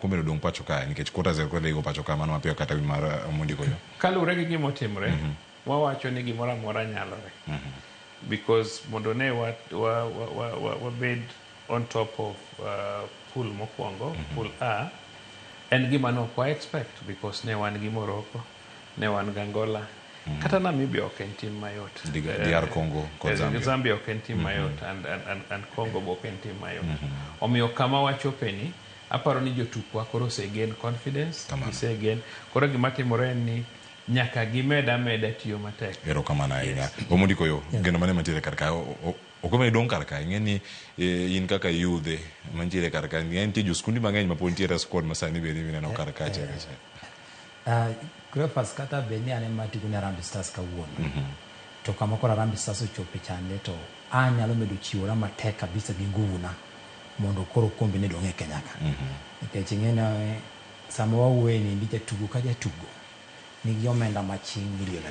okombe no dong' pacho kae nikech quarters koro idhi go pacho ka mano mapiyo kata wi mar Omondi Koyo. Kaluwore gi gima otimre, wawacho ni gimoro amora nyalore. Because mondo ne wabed on top of pool mokwongo, pool A, en gima ne ok wa expect because ne wan gi Morocco, ne wan gi Angola, kata Namibia ok en team mayot. DR Congo kod Zambia. Zambia ok en team mayot and Congo be ok en team mayot. Omiyo kama wachope ni, aparo ni jotukwa koro ose gain confidence, Kamano. gise gain. Koro gima timore en ni nyaka gimed ameda tiyo matek. Erokamano ahinya. Omondi Koyo, geno mane mantiere kar ka? Okombe ni dong' kar ka, ing'e ni in kaka yudhe mantiere kar ka, ing'e nitie joskundi mang'eny ma pod nitiere e squad ma sani bende mineno kar ka achiel kachiel. Cleophas, kata bed ni an ema atugo ne Harambee Stars kawuono, to kama koro Harambee Stars ochope chande, to anyalo medo chiwora matek kabisa gi nguvu na mondo koro okombe ne dong' e Kenya ka. Nikech ing'e ni sama wawuoye ni endi, jatugo ka jatugo nigi omenda maching milion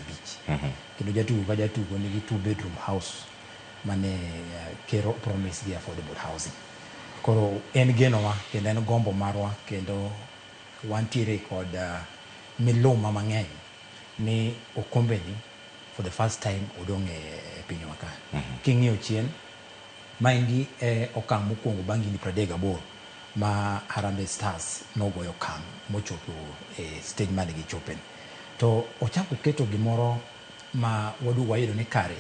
5. Kendo jatugo ka jatugo nigi two bedroom house mane ker promise gi affordable housing. Koro en genowa kendo en gombo marwa kendo wantiere kod miluma mang'eny ni okombe ni for the first time odong' e pinywa ka. King'iyo chien, maendi e okang' mokwongo bang' higni 38 ma Harambee Stars nogoyo okang' mochopo e stage mane gichope. To ochako oketo gimoro ma waduogo wayudo ni kare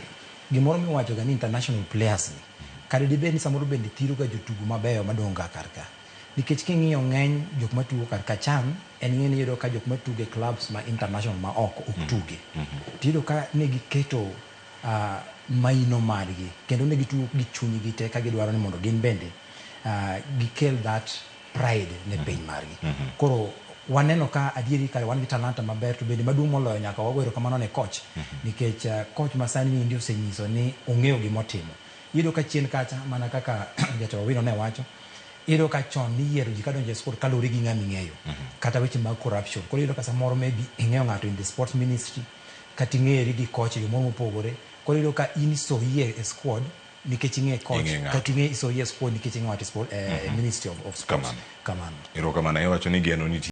gimoro miwacho ga ni international players ni kare dibed ni samoro bende thiro ga jotugo mabeyo madong' ga kar ka, nikech king'iyo ng'eny jok matugo kar ka chan en ng'e ni iyudo ka jok matugo e clubs ma international ma oko ok tuge, to iyudo ka ne giketo maino margi kendo ne gitugo gi chunygi te ka gidwaro ni mondo gin bende gikel that pride ne piny margi. Koro waneno ka adieri kare wan gi talanta maber, to bende maduong' moloyo nyaka wago erokamano ne coach, nikech coach ma sani endi osenyiso ni ong'eyo gimotimo. Iyudo ka chien kacha, mana kaka jatelo Owino ne wacho, iyudo ka chon niyiero ji kadonjo e sport kaluwore gi ng'ama ing'eyo, kata weche mag corruption. Koro iyudo ka samoro maybe ing'eyo ng'ato in the sports ministry, kata ing'eri gi coach e yo moro mopogore. Koro iyudo ka in isoyi e squad nikech ing'e coach, Ing'e ng'ato. kata ing'e isoyi e squad nikech ing'e ng'ato e sport, ministry of sports. Kamano. Kamano. Erokamano, iwacho ni geno nitie.